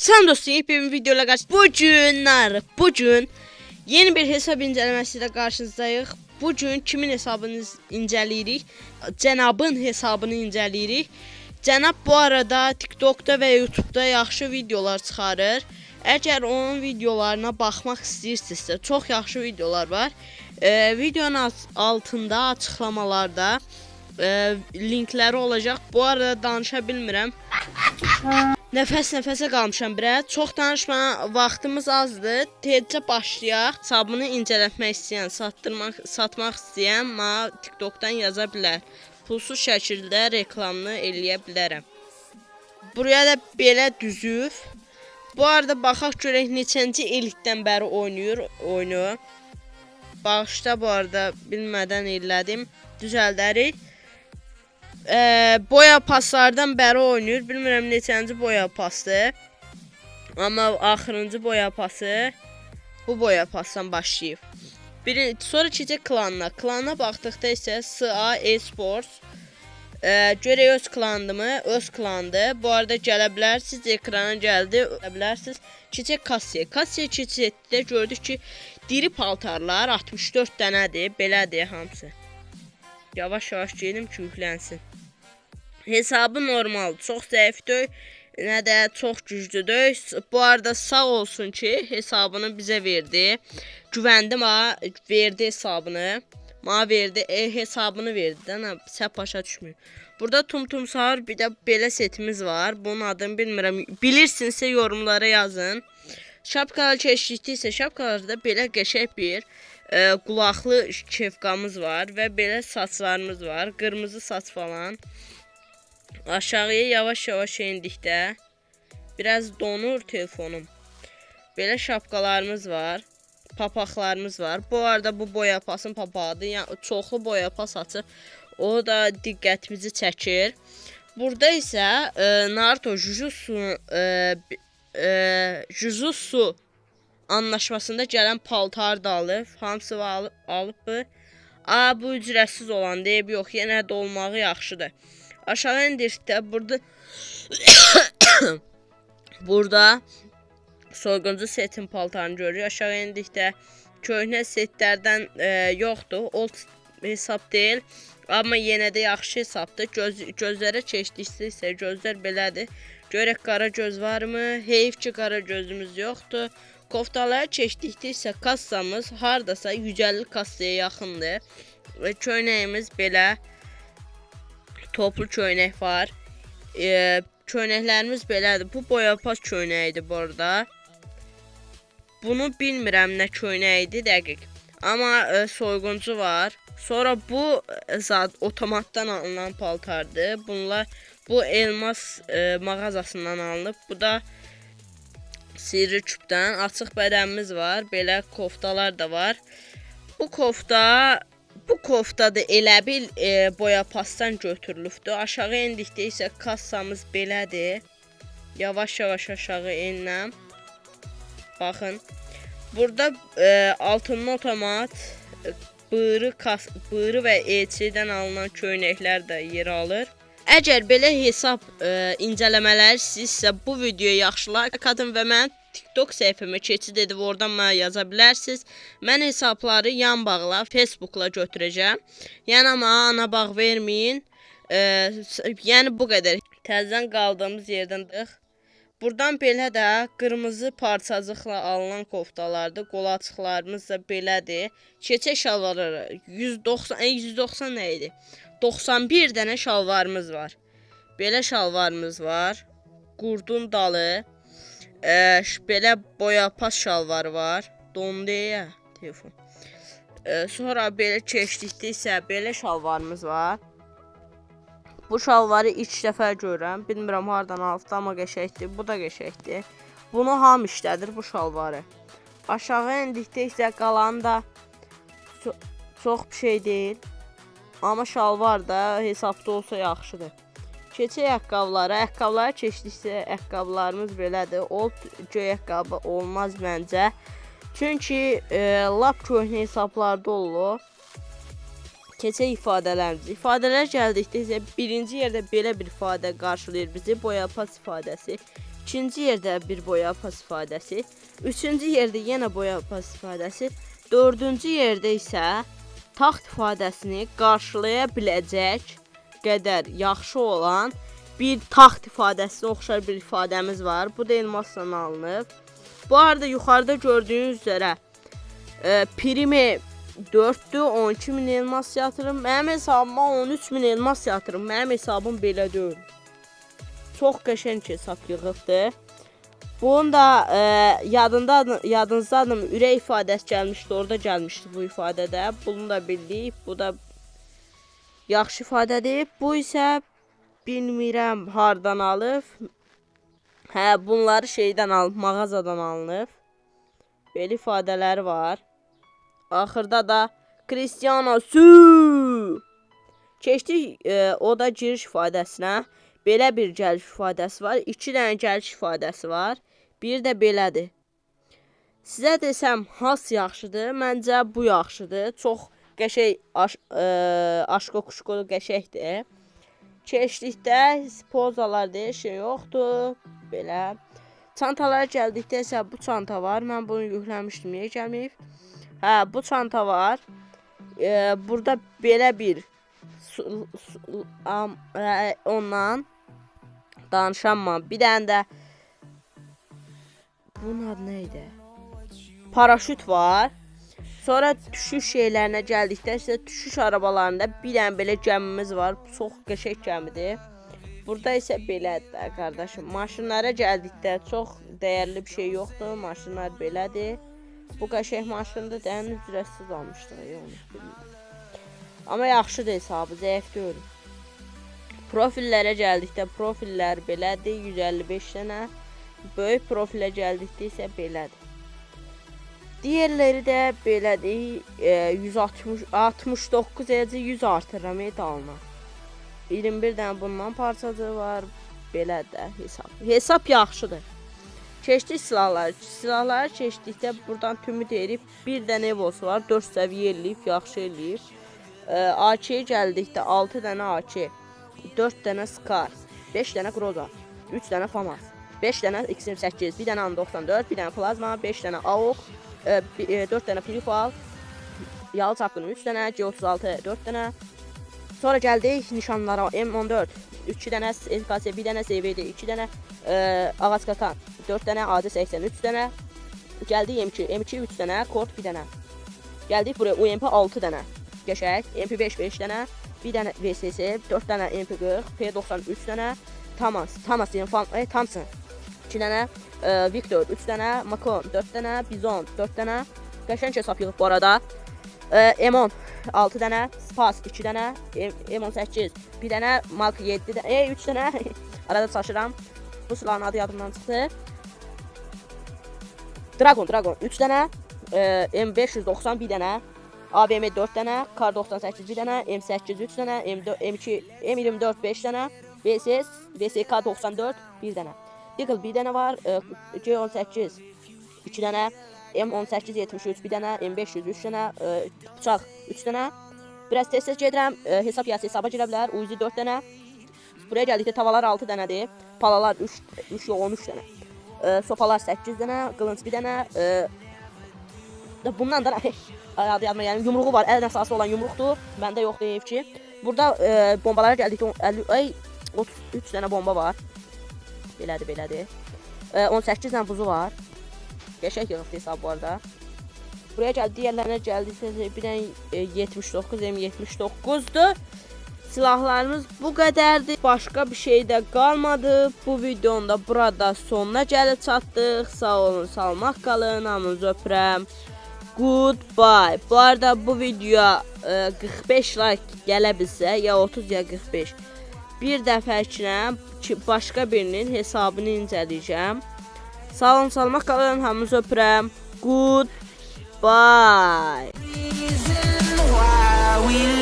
Salam dostlar, yepyeni bir videoyla qarşı. Bugün yeni bir hesab incələməsi ilə qarşınızdayıq. Bugün kimin hesabını incələyirik? Cənabın hesabını incələyirik. Cənab bu arada TikTokda və YouTube'da yaxşı videolar çıxarır. Əgər onun videolarına baxmaq istəyirsinizsə, çox yaxşı videolar var. Videonun altında açıqlamalarda linkləri olacaq. Bu arada danışa bilmirəm. Nəfəs nəfəsə qalmışam biraz. Çox danışma, vaxtımız azdır. Tezcə başlayaq. Hesabını incələtmək istəyən, satdırmaq, satmaq istəyən mənə TikTokdan yaza bilər. Pulsuz şəkildə reklamını eləyə bilərəm. Buraya da belə düzüb. Bu arada baxaq görək neçənci illikdən bəri oynayır oyunu. Bağışda bu arada bilmədən elədim. Düzəldərik. Boya paslardan bəri oynayır. Bilmirəm neçənci boya pası. Amma axırıncı boya pası bu boya pasdan başlayıb. Biri, sonra keçək klanına. Klana baxdıqda isə SA Esports. Görək öz klandımı, öz klandı. Bu arada gələ bilərsiniz, ekrana gəldi, gələ bilərsiniz. Keçək kassaya. Kassaya keçdikdə gördük ki, diri paltarlar 64 dənədir, belədir hamısı. Yavaş-yavaş gedim ki, yüklənsin. Hesabı normal, çox zəif deyil, nə də çox güclü deyil. Bu arada sağ olsun ki, hesabını bizə verdi. Güvəndim ha, verdi hesabını. Mənə verdi, hesabını verdi də, nə, səhv başa düşmür. Burada tum tum sahur bir də belə setimiz var. Bunun adını bilmirəm. Bilirsinizsə yorumlara yazın. Şapkalar keçdikdə isə şapkalarda belə qəşəng bir qulaqlı kefkamız var və belə saçlarımız var. Qırmızı saç falan. Aşağıya yavaş-yavaş endikdə biraz donur telefonum. Belə şapkalarımız var. Papaqlarımız var. Bu arada bu boyapasın papağıdır. Yəni çoxlu boyapas açıb. O da diqqətimizi çəkir. Burada isə Naruto Jujutsu Jujutsu anlaşmasında gələn paltar da alıb. Hamısı alıb bu. A, bu ücretsiz olan deyib, yox, yenə də olmağı yaxşıdır. Aşağı endirdikdə burada soyğuncu setin paltarını görürük. Aşağı endikdə köhnə setlərdən yoxdur. Old hesab deyil. Amma yenə də yaxşı hesabdır. Gözlərə keçdikdə isə gözlər belədir. Görək qara göz varmı? Heyf ki, qara gözümüz yoxdur. Koftalara keçdikdə isə kassamız hardasa 150 kassaya yaxındır. Və köynəyimiz belə toplu köynək var. Köynəklərimiz belədir. Bu boyapas köynəyidir bu arada. Bunu bilmirəm nə köynəyidir dəqiq. Amma soyğuncu var. Sonra bu zat otomatdan alınan paltardır. Bunlar bu elmas mağazasından alınıb. Bu da sirri küpdən açıq bədənimiz var. Belə koftalar da var. Bu kofta da elə bil boya pasdan götürülübdür. Aşağı endikdə isə kassamız belədir. Yavaş-yavaş aşağı enirəm. Baxın. Burada altınlı otomat, bığırı, bığırı və EC-dən alınan köynəklər də yer alır. Əgər belə hesab incələmələri istəyirsinizsə bu videoya yaxşı like atın və mənim TikTok səhifəmə keçid edib oradan mənə yaza bilərsiniz. Mən hesabları yan bağla Facebookla götürəcəm. Yəni amma ana bağ verməyin. Yəni bu qədər. Təzədən qaldığımız yerdən dıq. Buradan belə də qırmızı parçacıqla alınan koftalardır. Qol açıqlarımız da belədir. Keçək şalvarlara. 190, 190 nə idi? 91 dənə şalvarımız var. Belə şalvarımız var. Qurdun dalı. Belə boyapas şalvarı var. Dondu ya telefon. Sonra belə keçdikdə isə belə şalvarımız var. Bu şalvarı ilk dəfə görürəm. Bilmirəm hardan alıbdı, amma qəşəngdir. Bu da qəşəngdir. Bunu hamı işlədir bu şalvarı. Aşağı endikdə isə qalan da çox bir şey deyil. Amma şalvar da hesabda olsa yaxşıdır. Keçək ayaqqabılara. Ayaqqabılara keçdiksə ayaqqabılarımız belədir. Old göy ayaqqabı olmaz məncə. Çünki lap köhnə hesablarda olur. Keçək ifadələrimiz. İfadələr gəldikdə isə birinci yerdə belə bir ifadə qarşılayır bizi. Boyapas ifadəsi. İkinci yerdə bir boya pas ifadəsi. Üçüncü yerdə yenə boya pas ifadəsi. Dördüncü yerdə isə taxt ifadəsini qarşılaya biləcək qədər yaxşı olan bir taxt ifadəsinə oxşar bir ifadəmiz var. Bu da elmasla alınıb. Bu arada yuxarıda gördüyünüz üzrə primi 4-dür, 12.000 elmas yatırım. Mənim hesabıma 13.000 elmas yatırım. Mənim hesabım belə deyil. Çox qəşəng hesab yığıbdır. Bunun da yadınızdadır, ürək ifadəsi gəlmişdi, orada gəlmişdi bu ifadədə. Bunu da bildik. Bu da yaxşı ifadədir. Bu isə bilmirəm hardan alıb. Hə, bunları şeydən alıb, mağazadan alınıb. Belə ifadələri var. Axırda da Cristiano Su. Keçdik o da giriş ifadəsinə. Belə bir gəliş ifadəsi var. 2 dənə gəliş ifadəsi var. Bir də belədir. Sizə desəm hansı yaxşıdır? Məncə bu yaxşıdır. Çox qəşəng aşko kuşko qəşəngdir. Keçdikdə pozalar deyə şey yoxdur. Belə. Çantalara gəldikdə isə bu çanta var. Mən bunu yükləmişdim. Niyə gəlməyib? Hə, bu çanta var. Burada belə bir ondan danışamam. Bir dənə də bunun adı nə idi? Paraşüt var. Sonra düşüş şeylərinə gəldikdə isə düşüş arabalarında bir dənə belə gəmimiz var. Çox qəşəng gəmidir. Burada isə belədir də qardaşım. Maşınlara gəldikdə çox dəyərli bir şey yoxdur. Maşınlar belədir. Bu qəşəng maşındır. Dənin ücretsiz almışdıq. Onu bilmirəm. Amma yaxşıdır hesabı, zəif deyil. Profillərə gəldikdə profillər belədir, 155 dənə. Böyük profilə gəldikdə isə belədir. Digərləri də belədir, 160 69 eləcə 100 artırıram dalına. 21 dənə bundan parçacığı var. Belədir də hesab. Hesab yaxşıdır. Keçdik silahları. Silahları keçdikdə buradan tümü deyirib bir dənə evosu var. 4 səviyyə eləyib, yaxşı eləyib. AK-yə gəldikdə 6 dənə AK, 4 dənə Scar, 5 dənə Groza, 3 dənə FAMAS, 5 dənə X28, 1 dənə An94, 1 dənə Plazma, 5 dənə AUK, 4 dənə Prifal, Yalı çapqını 3 dənə, G36 4 dənə. Sonra gəldik nişanlara M14, 2 dənə SKS, 1 dənə SVD, 2 dənə ağac qatan, 4 dənə AC80, 3 dənə. Gəldik M2, M2 3 dənə, Kort 1 dənə. Gəldik buraya UMP 6 dənə. Qəşəng, MP5 5 dənə, 1 dənə VSS, 4 dənə MP40, P90 3 dənə, Thomas, Thomas deyim, Thompson 2 dənə, Victor 3 dənə, Macon 4 dənə, Bizon 4 dənə. Qəşəng hesab yığıb bu arada. M10 6 dənə, Spas 2 dənə, M18 1 dənə, Mark 7 dənə, 3 dənə. Arada çaşıram. Bu silahın adı yadımdan çıxdı. Dragon, Dragon 3 dənə, M590 1 dənə, AVM 4 dənə, Kar98 1 dənə, M8 3 dənə, M4, M2, M24 5 dənə, VSS, VSK 94 1 dənə. Deagle 1 dənə var, G18 2 dənə, M18 73 1 dənə, M500 3 dənə, bıçaq 3 dənə. Biraz tez-tez gedirəm, hesab yası hesaba girə bilər, Uzi 4 dənə. Buraya gəldikdə tavalar 6 dənədir, palalar 3, 3 yox 13 dənə. Sopalar 8 dənə, qılınc 1 dənə. Bundan da adı yadıma gəlmir. Yumruğu var, ən əsası olan yumruqdur. Məndə yoxdur heyf ki. Burada bombalara gəldikdə 50, ay, 33 dənə bomba var. Belədir, belədir. 18 dənə buzu var. Qəşəng yığıbdı hesab bu arada. Buraya gəldi, digərlərinə gəldikdə bir dənə 79 M79-dur. Silahlarımız bu qədərdir. Başqa bir şey də qalmadı. Bu videonun da burada sonuna gəlib çatdıq. Sağ olun, salamat qalın. Hamınızı öpürəm. Goodbye. Bu arada bu videoya 45 like gələ bilsə, ya 30 ya 45. Bir dəfəkinə başqa birinin hesabını incələyəcəm. Sağ olun, salamat qalın. Hamınızı öpürəm. Goodbye. Reason why we